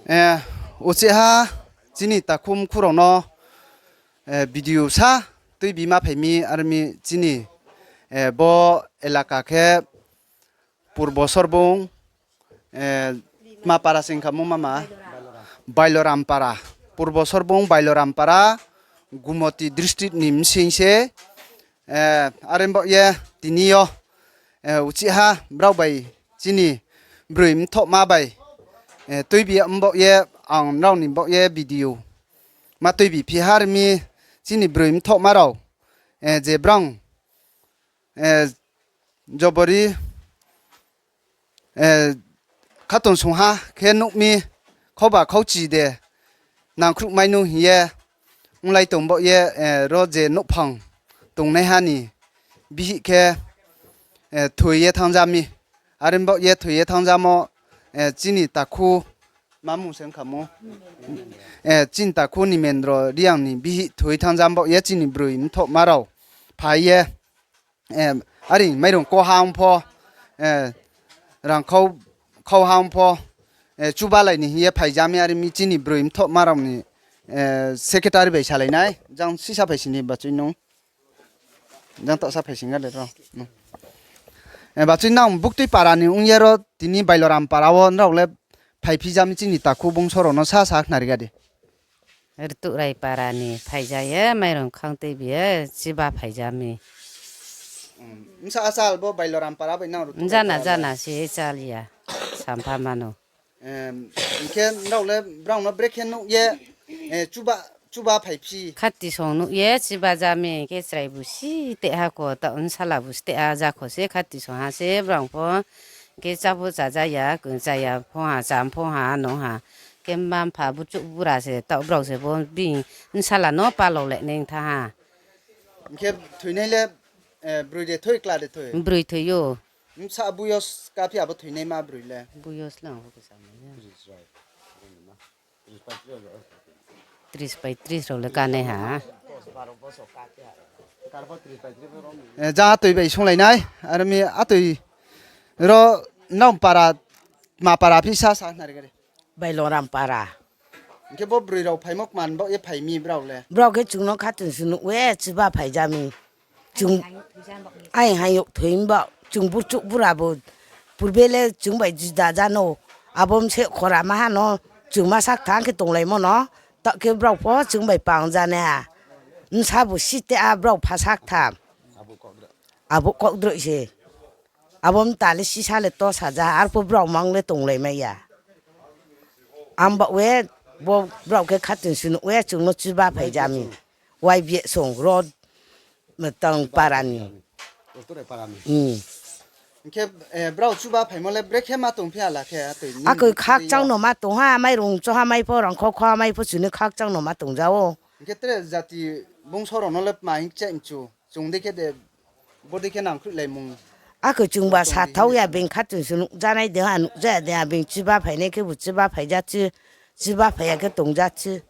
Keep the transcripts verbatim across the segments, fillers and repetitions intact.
Eh, uchih ha chini takhu mkhu rao no, eh, video sa tuibi ma phai mi, are mi chini, eh, bo elaka khe Purbo Sorbung, eh, tma para sing kha mo mama? Bailoram para. Purbo Sorbung Bailoram para, Gumoti district ni bsing se, eh, are bo ye tini yo, eh, uchih ha brao bai chini broi mthohma bai, eh, tuibi mbo ye ang nrao ni bo ye video ma tuibi phi ha, are mi chini broi mthohma rao, eh, je brao, eh, jobori, eh, khatungsung ha khe nuh mi, khauba khauchi de nangkhruh mai nu hing ye onglai tong bo ye, eh, ro je nouhphang tongnaiha ni bihih khe, eh, thoi ye thanngja mi. Are bo ye thoi ye thanngja mo, eh, chini takhu, ma mung se ong kha mo? Eh, chini takhu Nimendro Reang ni bihih thoi thanngja bo ye chini broi mthohma rao phai ye, eh, are mairung koha ong pho, eh, rang khau, khauha ong pho, eh, chubalai ni hing ye phaija mi, are mi chini broi mthohma rao ni, eh, secretary bai salai nai, jang sisa phai sini bachui nung. Jang taohsa phai sing ga le ro. Eh, bachui nang Buktui para ni ong ye ro tini Bailoram para wo nrao le phai phi ja mi chini takhu bungso rao no sa sa khnari ga di. Rtuhrai para ni phai ja ye, mairung khang tuibi ye, chiba phai ja mi. Bsa achal bo Bailoram para bai nang Rtuhrai para le? Jana jana se chal ya, sampha mano. Hing khe nrao le brao no brekhe nuh ye, eh, chuba, chuba phai phi? Khatisong nuh ye chiba ja mi, hing khe chrai bu si te ha kho, taoh bsala bu si te ha ja kho se, khatisong ha se brao pho, hing khe chá pho chá ja ya, chá ya pho ha, chá pho ha, nung ha. Khe mma mpha buchuh bura se, taoh brao se bo bini bsala no palao le nai thanng ha. Hing khe thoinai le, eh, broi de thoi, kla de thoi? Broi thoi ou. Bsa buyos kaphi abo thoinaima broi le? Buyos le ang pho khe sa mai ya. Tris paitris rao le kanai ha. Eh, jang atoi bai sunglai nai, are mi atoi ro nrao para, tma para phi sa sa khnari ga di. Bailoram para. Hing khe bo broi rao phaimo kman baoh ye phai mi brao le? Brao khe chung no khatungsung nuh ye chiba phai ja mi. Chung aing haing yag thoi mi baoh, chung buchuh bura bo purbe le chung bai juda ja no. Abo bse khora maha no chung ma sak thanng khe tonglaimo no, taoh khe brao pho chung bai pang ja nai ha. Bsa bu si te ha brao pha sak tham. Abo kaudroih se. Abo mta le sisa le to sa ja, arphuh brao mang le tonglai mai ya. Ang baoh ye, bo brao khe khatungsung nuh ye chung no chiba phai ja mi. Y B A song ro, tang para ni. Hing khe, eh, brao chuba phaimo le brekhe ma tong phi ha la khe, atoi ni? Akoi khakchang no ma tong ha, mairung choha mai pho, rangkho khoha mai pho, chini khakchang no ma tong ja ou. Hing khe tre jati bungso rao no le tma hing khe mchu, chung dei khe de, bo dei khe nangkhruhlaimung. Akoi chungba sa thao ya, being khatungsung nuh ja nai de ha, nuh ja ya de ha, being chiba phainai khebu chiba phai ja chi, chiba phai ya khe tong ja chi.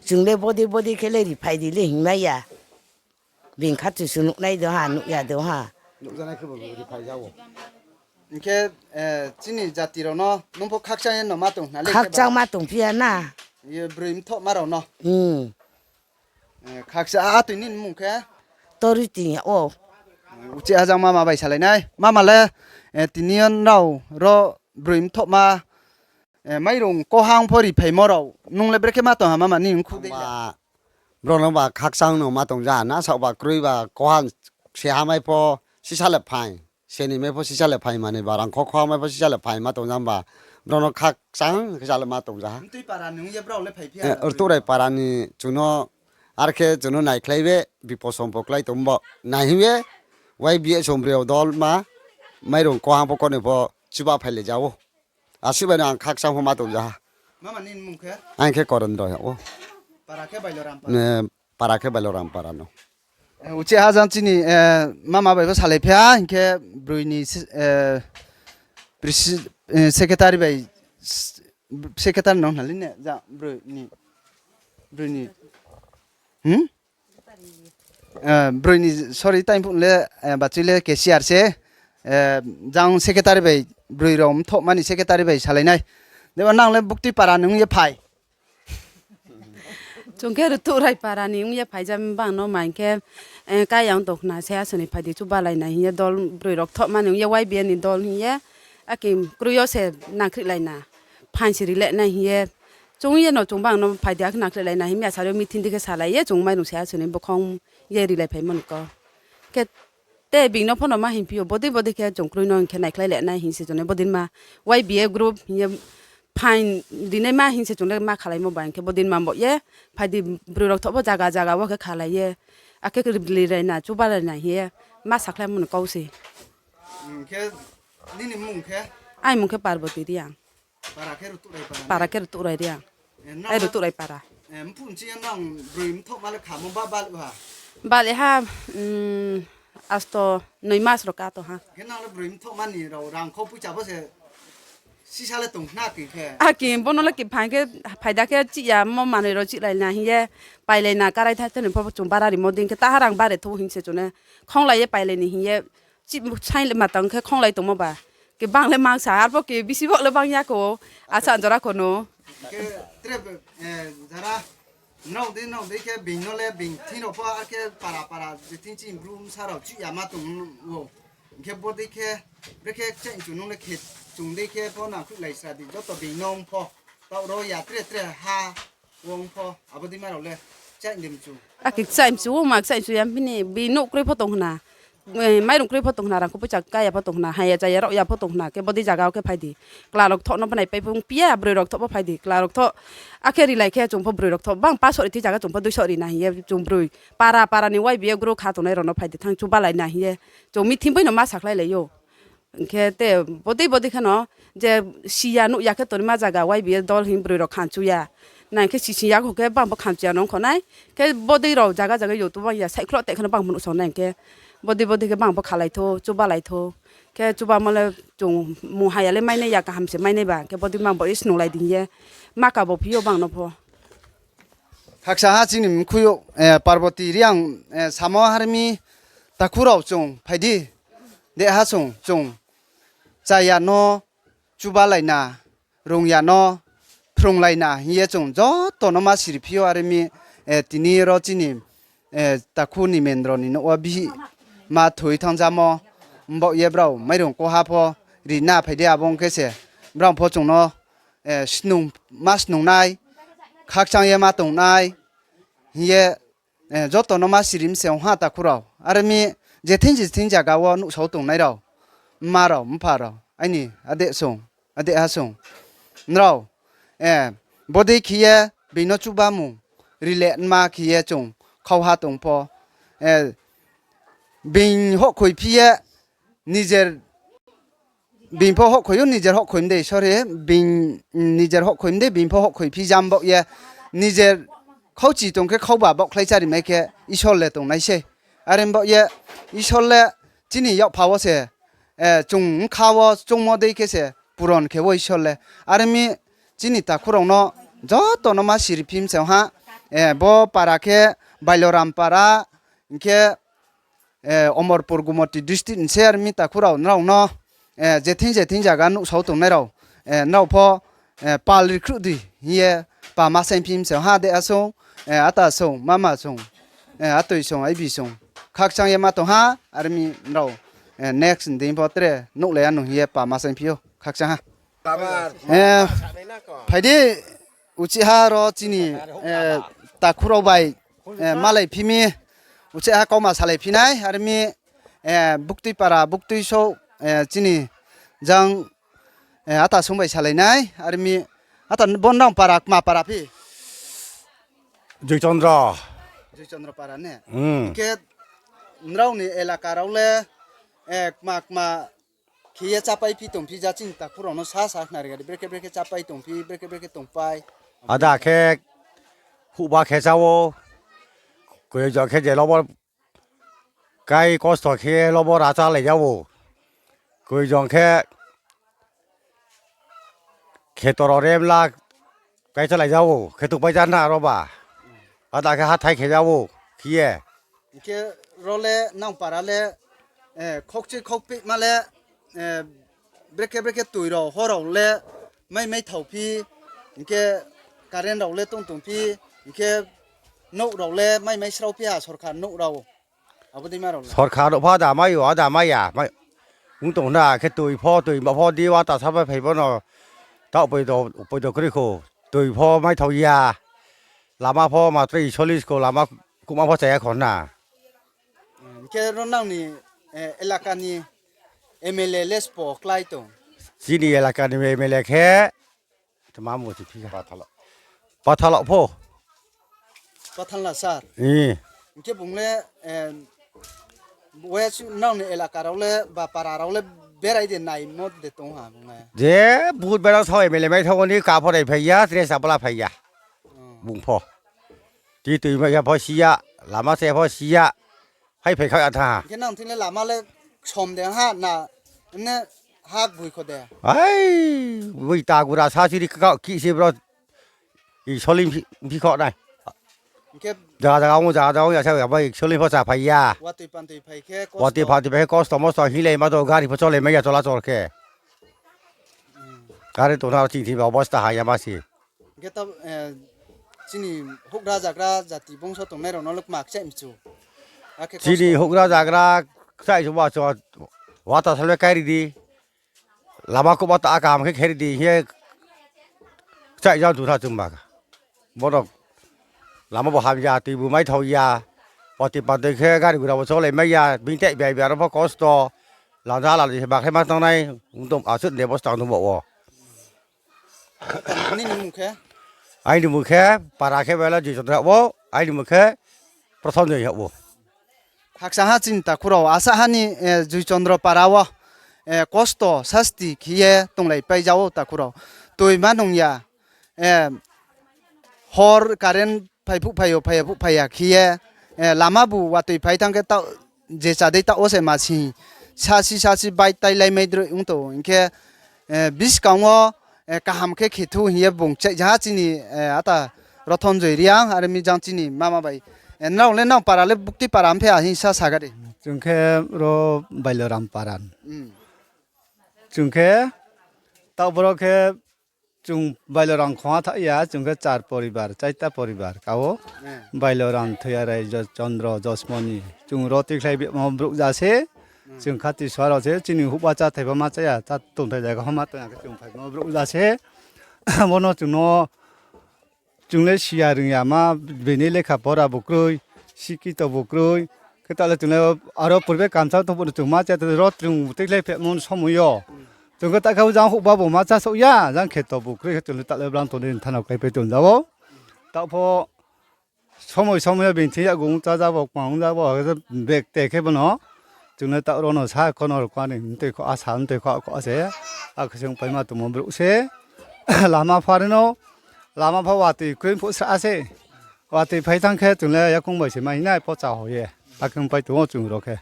Chung le bodei bodei khe le ri phai di le hing mai ya. Being khatungsung nuh nai de ha, nuh ya de ha. Hing khe, eh, chini jati rao no nung pho khakchang ye no ma tong na le kheba? Khakchang ma tong phi ya na. Ye broi mthohma rao no? Eh, khakchang, a, atoi ni mmung khe? Tori Ting ya ou. Uchih ha jang mama bai salai nai. Mama le, eh, tini yo nrao ro broi mthohma, eh, mairung koha ong pho ri phaimo rao nung le brekhe ma tong ha mama ni mkhu dei le? Brao no ba khakchang no ma tong ja na, saohba kroi ba koha se ha mai pho sisa le phai, seni mai pho sisa le phai, mani ba rangkho khoha mai pho sisa le phai ma tong ja ba, brao no khakchang khe sa le ma tong ja ha. Rtuhrai para ni chung no, are khe chung no naikhlai ye, bipo sompo klái tong bo nai hing ye, Y B A song broi dol ma, mairung koha pho koni pho chiba phai le ja ou. Asuh bai no ang khakchang pho ma tong ja ha. Ang khe Korendro ya ou. Para khe Bailoram para no. Uchih ha jang chini, eh, mama bai pho salai phi ha, hing khe broi ni, eh, secretary bai, secretary no hnalai ne, jang broi ni, broi ni, sorry, time phuh le, eh, bachui le cashier se, Eh, jang secretary bai, broi rao mthohma ni secretary bai salai nai. Deba nang le buktui para ni ong ye phai. Chung khe Rutuhrai para ni ong ye phai jam bang no mai khe, eh, kai yang tong khna se asoni phai di chubalai na hing ye dol broi rao thohma ni ong ye Y B A ni dol hing ye, akhe kroi yo se nangkhrihlai na, phaing se rilai nai hing ye, chung ye no chung bang no phai di akhe nangkhrihlai na hing mi asari yo meeting di khe salai ye chung mairung se asoni bokhong ye rilai phaimo ni kau. Khe te being no pho no ma hingphi ou, bodei bodei khe chung kroi no hing khe naikhlai le nai hing se chung le bodei ma Y B A group hing ye phaing rinai ma hing se chung le ma khalaimo ba hing khe bodei ma bo ye phai di broi rao thoh pho zaga zaga wo khe khalai ye, akhe rilai na chubalai na hing ye ma sakhlaimo ni kau se. Hing khe nini mmung khe? Aini mmung khe Parboti Reang. Para khe Rutuhrai Reang. Ai Rutuhrai para. Mphuh nching yo nang broi mthohma le khamo ba bal ha? Bal ha, mm, asto noi mas rao ka tong ha. Khe nang le broi mthohma ni rao rang khau poicha bo se sisa le tong khna khe khe. Akhe bo no le khe phaing khe, phaida khe chih ya mo manoi rao chihlai na hing ye, pailai na karai tha tha ni pho chung bara rimo dei khe taha rang bare thou hing se chung le khonglai ye pailai ni hing ye, chih sai le ma tang khe khonglai tongmo ba. Khe bang le mangsa, arpho khe bisi bo le bang ya kho, asa jora kho no. Khe tre, eh, jara, nrao dei, nrao dei khe being no le being thing rao pho, akhe para para je thing chini bru bsa rao chih ya ma tong ou. Hing khe bodei khe, brekhe kchaih mchu nung le khe chung dei khe pho nangkhruhlai sra di, joto being no ong pho, taoh ro ya tre tre ha, wo ong pho, abo dei ma rao le kchaih di mchu. Akhe kchaih mchu, ma kchaih mchu ya bini, bi nouh kroi pho tong khna. Eh, mairung kroi pho tong khna, rang khau poicha ka ya pho tong khna, haya chaya rao ya pho tong khna, khe bodei zaga wo khe phai di. Kla rao thoh no bo naipai pho ongphi ya, broi rao thoh pho phai di, kla rao thoh. Akhe rilai khe chung pho broi rao thoh, bang pasoh ri thi zaga chung pho duisoh ri na hing ye, chung broi. Para para ni Y B A group kha tongnai rao no phai di, thanng chubalai na hing ye. Chung meeting bai no ma sakhlailai ou. Hing khe te bodei bodei khe no, je si ya nuh ya khe tongnaima zaga Y B A dol hing broi rao khamchu ya. Nai khe sising ya kho khe bang bo khamchu ya no ong kho nai. Khe bodei rao zaga zaga YouTube bang ya saihkhloh te khe no bang bo nuhsao nai hing khe. Bodei bodei khe bang bo khalai thou, chubalai thou. Khe chubamo le chung mungha ya le mainai ya, kaham se mainai ba. Khe bodei bang bo ye snunglai di hing ye. Ma kabo phi ou bang no pho. Khakcha ha chini mkhui ou, eh, Parboti Reang, eh, samo harmi takhu rao chung phai di. Deha sung chung chaya no, chubalai na, rung ya no, phrunglai na hing ye chung joto no ma siri phi ou, are mi, eh, tini ro chini, eh, takhu ni mendro ni nouh wo bihih ma thoi thanng jamo, mbaoh ye brao mairung koha pho ri na phai di abo ong khe se, brao pho chung no, eh, snung, ma snung nai, khakchang ye ma tong nai, hing ye, eh, joto no ma siri mi se ong ha takhu rao. Are mi je thing je thing zaga wo nuhsao tongnai rao, mma rao, mpha rao, aini ade sung, adeha sung. Nrao, eh, bodei khe ye being no chubamung rilai ma khe ye chung khauha tong pho, eh, being hohkhoi phi ye nijer being pho hohkhoi ou, nijer hohkhoi mdei, sorry, being, nijer hohkhoi mdei, being pho hohkhoi phi jam baoh ye, nijer khauchi tong khe khauba baohkhlai chári mai khe Isor le tongnai sei. Are baoh ye, Isor le chini yakpha wo se, eh, chung bkha wo choungmo dei khe se puron khe wo Isor le. Are mi chini takhu rao no joto no ma siri phi mi se ong ha, eh, bo para khe Bailoram para, hing khe, eh, Omorpur Gumoti district ni se are mi takhu rao nrao no, eh, je thing je thing zaga nuhsao tongnai rao, eh, nrao pho, eh, pal rikhruh di hing ye pa ma saingphi mi se ong ha, deha sung, eh, ata sung, mama sung, eh, atoi sung, aibi sung. Khakchang ye ma tong ha, are mi nrao, eh, next ni dei pho tre nuhlai ya nung hing ye pa ma saingphi ou, khakchang ha. Eh, phai di, uchih ha ro chini, eh, takhu rao bai, eh, malai phi mi, uchih ha kauma salai phi nai, are mi, eh, buktui para, buktui sou, eh, chini jang, eh, ata sung bai salai nai, are mi, ata bo nrao para, kma para phi? Joychondro. Joychondro para ne? Hmm. Hing khe nrao ni elaka rao le, eh, kma kma khe ye chápai phi tong phi ja chini takhu rao no sa sa khnari gadi, brekhe brekhe chápai tong phi, brekhe brekhe tongpai. Ada khe huhba khe chá ou, koi jong khe je lobo kai kosto khe lobo ra chálai ja ou, koi jong khe kheto rao remla kai chálai ja ou, kheto pai ja na ro ba. Ada khe hathái khe ja ou, khe ye. Hing khe ro le nang para le Eh, khokchi khokpehma le, eh, brekhe brekhe toi rao, hor rao le mai mai thao phi, hing khe current rao le tong tong phi, hing khe nouh rao le mai mai srao phi ha, sorkar nouh rao. Abo dei ma rao le. Sorkar nouh pho ada mai yo, ada mai ya. Mai, ong tong na khe toi pho, toi ma pho di wa ta sa bai phai bo no. Taoh poi do, poi do kroi kho. Toi pho mai thao ya. Lama pho matro isolis kho, lama kuma pho chaya kho na. Hing khe ro nang ni, eh, elaka ni M L A le spo klái tong? Chini elaka ni M L A khe, tma mo si phi kha. Pathalo. Pathalo pho. Pathalna sir. Hing khe bung le, eh, we su nang ni elaka rao le, ba para rao le berai de naimo de tong ha bung le? Je, but berai sao M L A mai thao ni ka pho nai phai ya, dress abla phai ya. Bung pho. Ti toi mai ya pho si ya, lama se pho si ya. Hai phai kha ya tha. Hing khe nang thing le lama le ksom de ha na, ne ha gboi kho de. Ai, boi ta gura sa siri ka ki se bro. I soli phi, phi kho nai. Hing khe jaga jaga ong, jaga jaga ong ya sa ya bai soli pho cha phai ya. Watoi pantoi phai khe kosto. Watoi pantoi phai khe kosto mosto hing le ma do gari pho cholai mai ya chola chol khe. Gari tong na ching thing ba obosta ha ya ma se. Hing khe ta, eh, chini houhgra zagra jati bongso tongnai rao no le kma kchaih mchu. Akhe chini kosto. Houhgra zagra kchaih chuba cho, wata salbe kairi di. Lama kuhba ta kaham khe kheri di hing ye kchaih jang tong tha chungba. Bono lama bo ham ya, toi bu mai thao ya. Watoi pantoi khe gari gura bo cholai mai ya, bini tei bai bai aro pho kosto. Lada lada se bakhlai ma tangnai, ong tong asuh de bo stang tong bo wo. Nini mung khe? Aini mung khe, para khe bela Joi Chandra wo, aini mung khe, Prothom Joi ha wo. Hakcha ha chini takhu rao, asa ha ni, eh, Joi Chandra para wo, eh, kosto, sasti khe ye tonglai pai ja ou takhu rao. Toi ma nung ya, eh, hor current phai phuh phai yo, phai ya phuh phai ya khe ye, eh, lama bu watoi phai thanng khe taoh, je chadei taoh wo se ma sing, sasi sasi bai tailai mai droi ong tong, hing khe, eh, buskang wo, eh, kaham khe khe thu hing ye bung kchaih ja ha chini, eh, ata Rothon Joi Reang, are mi jang chini mama bai. Eh, nrao le nang para le bukti para mphe a hing sa saga di. Chung khe ro Bailoram para. Chung khe taoh boro khe chung Bailoram khongha thaoh ya, chung khe char poribar, chaita poribar ka ou. Bailoram, Thoiyarai, Jo-, Chandra, Josmoni. Chung ro tuikhlai bimo brouh ja se. Chung khati sua rao se, chini houhba cháthai pho ma chá ya, chá tongthai zaga pho ma tong ya khe chung phaimo brouh ja se. Bono chung no, chung le siya rung ya ma, bini lekha pora bu kroi, sikito bu kroi. Khe taoh le chung le aro purbe kamsa tong phuh no chung ma chá ya, ro chung tuikhlai phehmo somoi yo. Chung khe ta khe jang houhba bu ma chá souh ya, jang kheto bu kroi khe chung le taoh le blang tong ni thanao kaipai tong ja ou. Taoh pho somoi somoi yo bini thing yakgu ong chá ja bo, kma ong ja bo, bag te khe bono. Chung le taoh ro no sa kho no ro kha ni, mtoi kho, asa mtoi kho, kho se. Akhe se ongpaima tongmo brouh se. Lama phari no, lama pho watoi kroi phuh sra se. Watoi phai thanng khe chung le yakoung bai se mai nai pocha hoi ye. Akhe ongpai tong ou chung ro khe.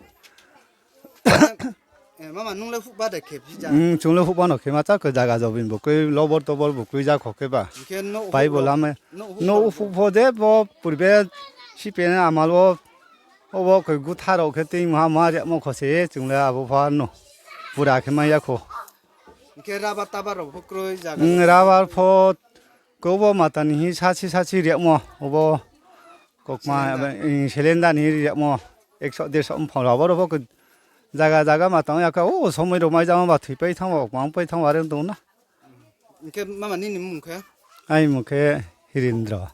Mama, nung le houhba de khe phi ja? Chung le houhba no khe ma chá khe zaga jobin bu kroi, lobor tobor bu kroi ja kho khe ba. Pai bo lama. Nouh phuh pho de bo purbe sipe na amal wo, obo khe gutha rao khe tei maha maha riamo kho se chung le abo pha no. Pura khe mai ya kho. Hing khe rubber tabar rao pho kroi zaga. Rubber pho koubo mata ni hi sasi sasi riamo, obo kokma, cylinder ni hi riamo, ekso derso mphang rao abo ro pho zaga zaga ma tang ya khe, o somoi rao mai jama ba thoipai thanng ba, kma ongpai thanng ba are tong na. Hing khe mama nini mung khe? Aini mung khe Hirindra.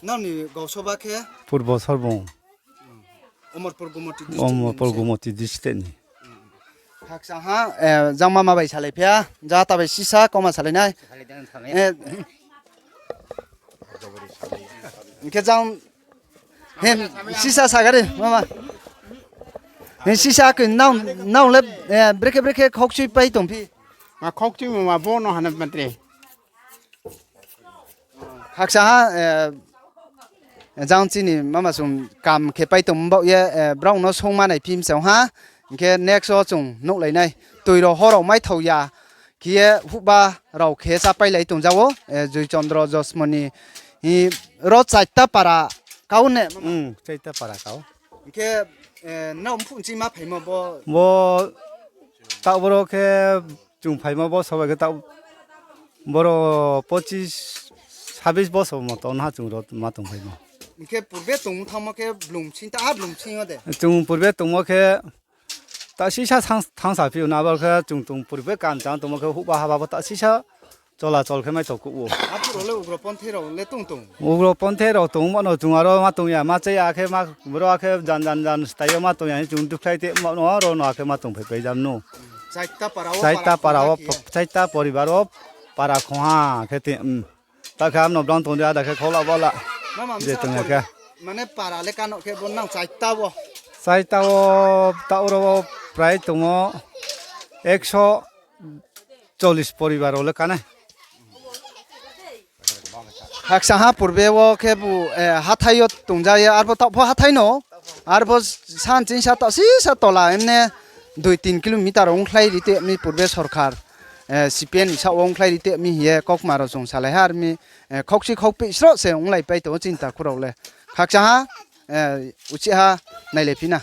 Nrao ni gausoba khe? Purbo Sorbong. Omorpur Gumoti district ni. Hakcha ha, jang mama bai salai phi ya, jata bai sisa kauma salai nai. Hing khe jang, sisa saga di mama. Hing sisa khe nang, nang le, brekhe brekhe khokchui pai tong phi? Ma khokchui ma bo no hana matre. Hakcha ha, jang chini mama chung kam khe pai tong baoh ye, brao no sungma nai phi mchang ha. Hing khe next wo chung nuhlai nai. Toi rao hor rao mai thao ya. Khe ye houhba rao khe chápailai tong ja ou, Joi Chandra, Josmoni, ro chaita para kau ne? Chaita para kau. Hing khe Nrao mphuh nching ma phaimo bo? Bo taoh boro khe chung phaimo bo sobai khe taoh boro pochis, sabis bosor moto ong ha chung ro ma tongphaimo. Hing khe purbe tongmo thanngmo khe blung bsing, taha blung bsing yo de? Chung purbe tongmo khe ta sisa thanng, thanngsa phi ou na, abo khe chung tong purbe kanchang tongmo khe houhba haba bo ta sisa chola chol khe mai tong kuh ou. Arphuh rao le ugro ponthai rao le tong tong? Ugro ponthai rao tongmo no chung aro ma tong ya, ma chai ya khe ma, boro akhe jan jan jan stai yo ma tong ya hing chung dukhlai tongmo no aro no akhe ma tongphaipai jam nou. Chaita para wo, chaita poribar wo para khongha khe tong. Ta khe abo no brang tong di, ada khe khola bola. Je tong ya khe. Mane para le kano khe bo nang chaita wo? Chaita wo, taoh ro wo prai tong ou ekso cholis poribar rao le kanai. Khakchangha purbe wo khebu, hathái yo tongja ye, arbo taoh pho hathái no, arbo sanching sa taoh sisa tola emne dui tin kilometer ongkhlai ri te mi purbe sorkar, CPM ni saoh wo ongkhlai ri te mi hing ye kaukma rao chung salai ha, ar mi, khokchi khokpeh sroh se onglaipai tong ou chini takhu rao le. Khakchangha, uchih ha nailai phi na.